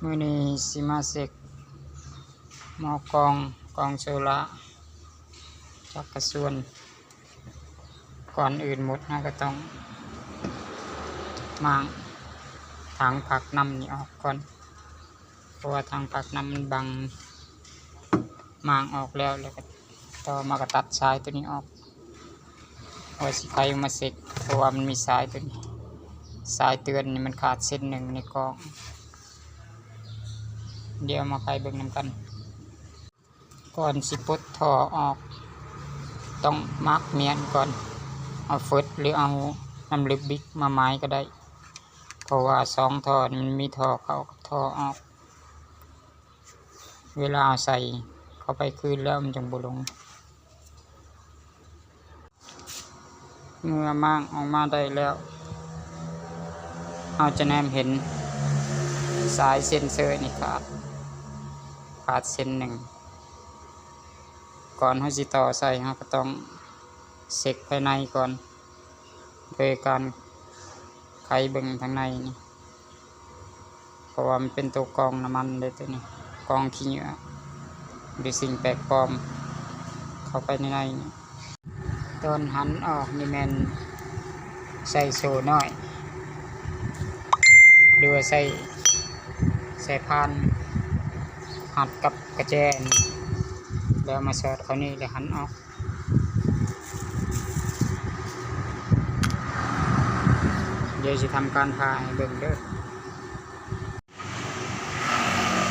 ມື້ນີ້ຊິມາເຊັກໝໍ້ກອງ ກອງໂຊລາຈາກກະຊວນ. ກ່ອນອື່ນໝົດເຮົາກໍຕ້ອງມ້າງຖັງພັກນ້ຳນີ້ອອກກ່ອນ ເພາະວ່າຖັງພັກນ້ຳມັນບັງ. ມ້າງອອກແລ້ວ ແລ້ວກໍຕໍ່ມາກໍຕັດສາຍໂຕນີ້ອອກ ວ່າຊິໄຂມາເຊັກ ເພາະວ່າມັນມີສາຍໂຕນີ້ ສາຍເຕືອນນີ້ມັນຂາດເສັ້ນໜຶ່ງໃນກອງ. ດຽວມາໄຂເບິ່ງນຳກັນ. ກ່ອນຊິປົດທໍ່ອອກ ຕ້ອງໝາກມ້ຽນກ່ອນ ເອົາເຟີດ ຫຼື ເອົານ້ຳລິບບິກມາໝາຍກໍໄດ້ ເພາະວ່າສອງທໍ່ນີ້ມັນມີທໍ່ເຂົ້າກັບທໍ່ອອກ. ເວລາເຮົາໃສ່ເຂົ້າໄປຄືນແລ້ວມັນຈັ່ງບໍ່ລົງ. ເມື່ອມ້າງອອກມາໄດ້ແລ້ວ ເຮົາຈະແນມເຫັນສາຍເຊັນເຊີນີ້ຂາດ ຂາດເສັ້ນໜຶ່ງ. ກ່ອນເຮົາຊິຕໍ່ໃສ່ ເຮົາກໍຕ້ອງເຊັກພາຍໃນກ່ອນ ໂດຍການໄຂເບິ່ງທາງໃນນີ້ ເພາະວ່າມັນເປັນໂຕກອງນ້ຳມັນເດ້ໂຕນີ້ ກອງຂີ້ເຫຍື້ອ ຫຼື ສິ່ງແປກປອມເຂົ້າໄປໃນໃນນີ້. ຕອນຫັນອອກນີ້ແມ່ນໃສ່ໂສ້ນ້ອຍ ຫຼືວ່າໃສ່ສາຍພານ ຮັດກັບກະແຈນີ້ ແລ້ວມາສອດເຂົ້ານີ້ ແລ້ວຫັນອອກ. ດຽວຊິທຳການຜ່າໃຫ້ເບິ່ງເດີ້.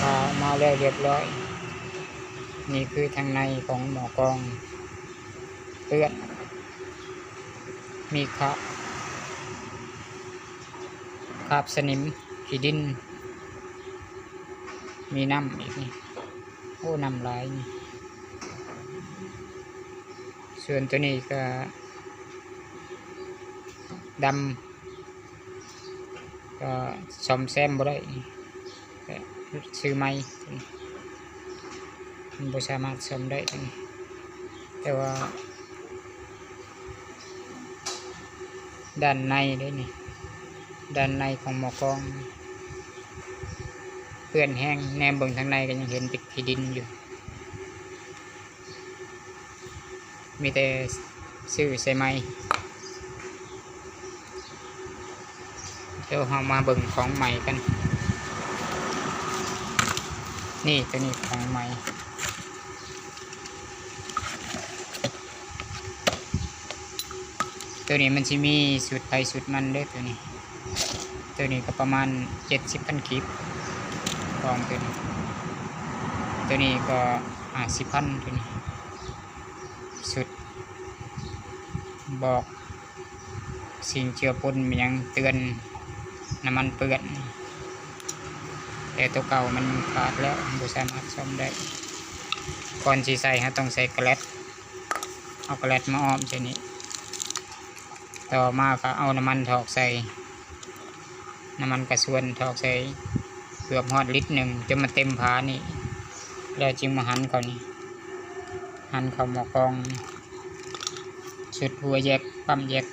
ຜ່າອອກມາແລ້ວຮຽບຮ້ອຍ. ນີ້ຄືທາງໃນຂອງໝໍ້ກອງ ເປື້ອນ ມີຄາບ ຄາບສະໜິມ ຂີ້ດິນ ມີນ້ຳອີກນີ້ ໂອ້ ນ້ຳຫຼາຍນີ້. ສ່ວນໂຕນີ້ກໍດຳ ກໍສ້ອມແຊມບໍ່ໄດ້ ກໍຊື້ໃໝ່ ມັນບໍ່ສາມາດສ້ອມໄດ້. ແຕ່ວ່າດ້ານໃນເດ້ນີ້ ດ້ານໃນຂອງໝໍ້ກອງເປື້ອນແຮງ ແນມເບິ່ງທາງໃນກໍຍັງເຫັນແຕ່ຂີ້ດິນຢູ່. ມີແຕ່ຊື້ໃສ່ໃໝ່. ດຽວເຮົາມາເບິ່ງຂອງໃໝ່ກັນ. ນີ້ ໂຕນີ້ຂອງໃໝ່. ໂຕນີ້ມັນຊິມີຊຸດໃຜຊຸດມັນເດ້ ໂຕນີ້. ໂຕນີ້ກໍປະມານເຈັດສິບພັນກີບ ກອງໂຕນີ້. ໂຕນີ້ກໍຫ້າສິບພັນ ໂຕນີ້. ຊຸດບອກສິ່ງເຈືອປົນ ແມ່ນຫຍັງ ເຕືອນນ້ຳມັນເປື້ອນ. ແຕ່ໂຕເກົ່າມັນຂາດແລ້ວ ບໍ່ສາມາດສ້ອມໄດ້. ກ່ອນຊິໃສ່ ເຮົາຕ້ອງໃສ່ກະແລັດ ເອົາກະແລັດມາອ້ອມໃສ່ນີ້. ຕໍ່ມາກໍເອົານ້ຳມັນຖອກໃສ່ ນ້ຳມັນກະຊວນຖອກໃສ່ເກືອບຮອດລິດໜຶ່ງ ຈົນມັນເຕັມຝານີ້ ແລ້ວຈຶ່ງມາຫັນເຂົ້ານີ້ ຫັນເຂົ້າໝໍ້ກອງ ຊຸດຫົວແຢກ ປ້ຳແຢກ.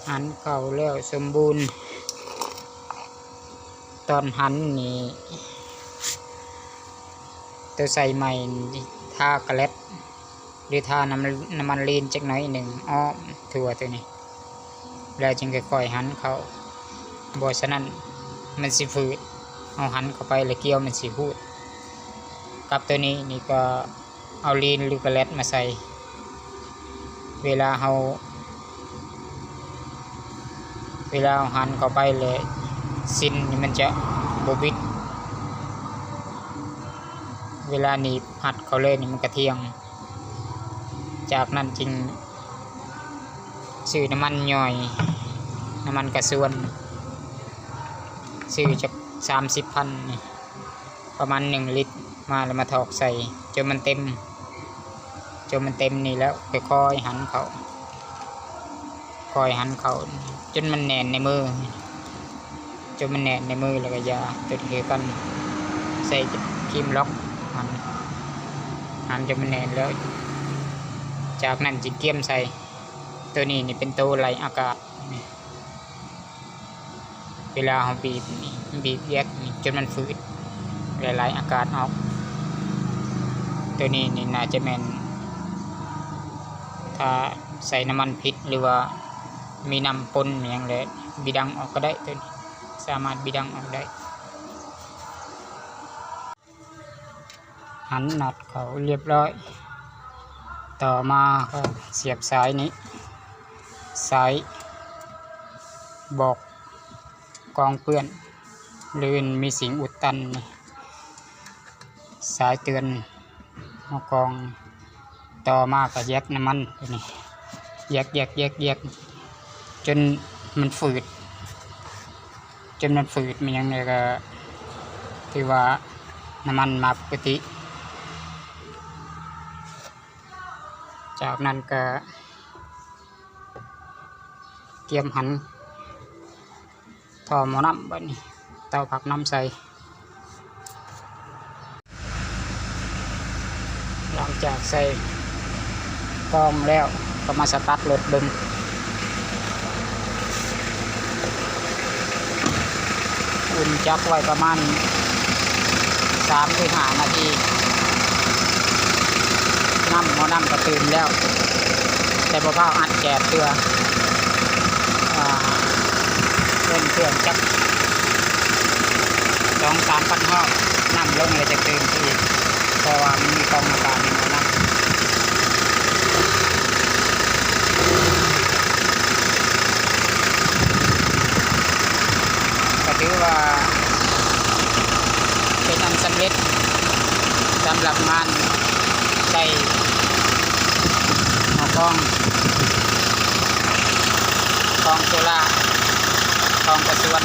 ຫັນເຂົ້າແລ້ວສົມບູນ. ຕອນຫັນນີ້ໂຕໃສ່ໃໝ່ ທາກະແລັດ ຫຼື ທານ້ຳ ນ້ຳມັນລີນຈັກໜ້ອຍໜຶ່ງອ້ອມທົ່ວໂຕນີ້ ແລ້ວຈຶ່ງຄ່ອຍໆຫັນເຂົ້າ. ບໍ່ສະນັ້ນມັນຊິຝືດ ເຮົາຫັນເຂົ້າໄປແລ້ວກ້ຽວມັນຊິຮູດ. ກັບໂຕນີ້ນີ້ກໍ ເອົາລີນ ຫຼື ກະແລັດມາໃສ່ ເວລາເຮົາ ເວລາເຮົາຫັນເຂົ້າໄປແລ້ວ ຊີ້ນນີ້ມັນຈະບໍ່ບິດ. ເວລາໜີບຮັດເຂົ້າເລີຍນີ້ມັນກະທ່ຽງ. ຈາກນັ້ນຈຶ່ງຊື້ນ້ຳມັນຍ່ອຍ ນ້ຳມັນກະຊວນ ຊື້ຈັກສາມສິບພັນນີ້ ປະມານໜຶ່ງລິດ ມາແລ້ວມາຖອກໃສ່ຈົນມັນເຕັມ ຈົນມັນເຕັມນີ້ແລ້ວຄ່ອຍໆຫັນເຂົ້າ ຄ່ອຍຫັນເຂົ້າຈົນມັນແໜ້ນໃນມື ຈົນມັນແໜ້ນໃນມື ແລ້ວກໍຢາຕົວນີ້ຄືກັນ ໃສ່ຄີມລັອກ ຫັນ ຫັນຈົນມັນແໜ້ນແລ້ວ ຈາກນັ້ນຈຶ່ງກຽມໃສ່. ໂຕນີ້ນີ້ເປັນໂຕໄລ່ອາກາດ. ເວລາເຮົາບີບນີ້ ບີບແຢກນີ້ຈົນມັນຝືດ ລະລາຍອາກາດອອກ. ໂຕນີ້ນີ້ໜ້າຈະແມ່ນ ຖ້າໃສ່ນ້ຳມັນຜິດ ຫຼືວ່າມີນ້ຳປົນມີຫຍັງແຫຼະ ບີດັງອອກກໍໄດ້. ໂຕນີ້ສາມາດບີດັງອອກໄດ້. ຫັນນັອດເຂົ້າຮຽບຮ້ອຍ. ຕໍ່ມາກໍສຽບສາຍນີ້ ສາຍບອກກອງເປື້ອນ ຫຼືມີສິ່ງອຸດຕັນນີ້ ສາຍເຕືອນເຮົາກອງ. ຕໍ່ມາກໍແຢກນ້ຳມັນໂຕນີ້ ແຢກໆໆໆ ຈົນມັນຝືດ ຈົນມັນຝືດ ມີຫຍັງແດ່ກໍຖືວ່ານ້ຳມັນມາປົກກະຕິ. ຈາກນັ້ນກໍກຽມຫັນທໍ່ໝໍ້ນ້ຳ ບາດນີ້ເຕົາພັກນ້ຳໃສ່. ຫຼັງຈາກໃສ່ກອງແລ້ວ ກໍມາສະຕາດລົດເບິ່ງ. ອຸ່ນຈັກໄວ້ປະມານສາມຫຼືຫ້ານາທີ ນ້ຳ ໝໍ້ນ້ຳກໍຕື່ມແລ້ວ ແຕ່ບໍ່ຟ້າວອັດແຈດເທື່ອ. ອາ ເລັ່ງເຄື່ອງຈັກສອງສາມພັນຮອບ ນ້ຳລົງແລ້ວຈະຕື່ມອີກ ເພາະວ່າມັນມີຟອງອາກາດໃນໝໍ້ນ້ຳ. ກໍຖືວ່າເປັນອັນສຳເລັດສຳລັບງານໃສ່ໝໍ້ກອງ ຂອງໂຊລາ ຂອງກະຊວງ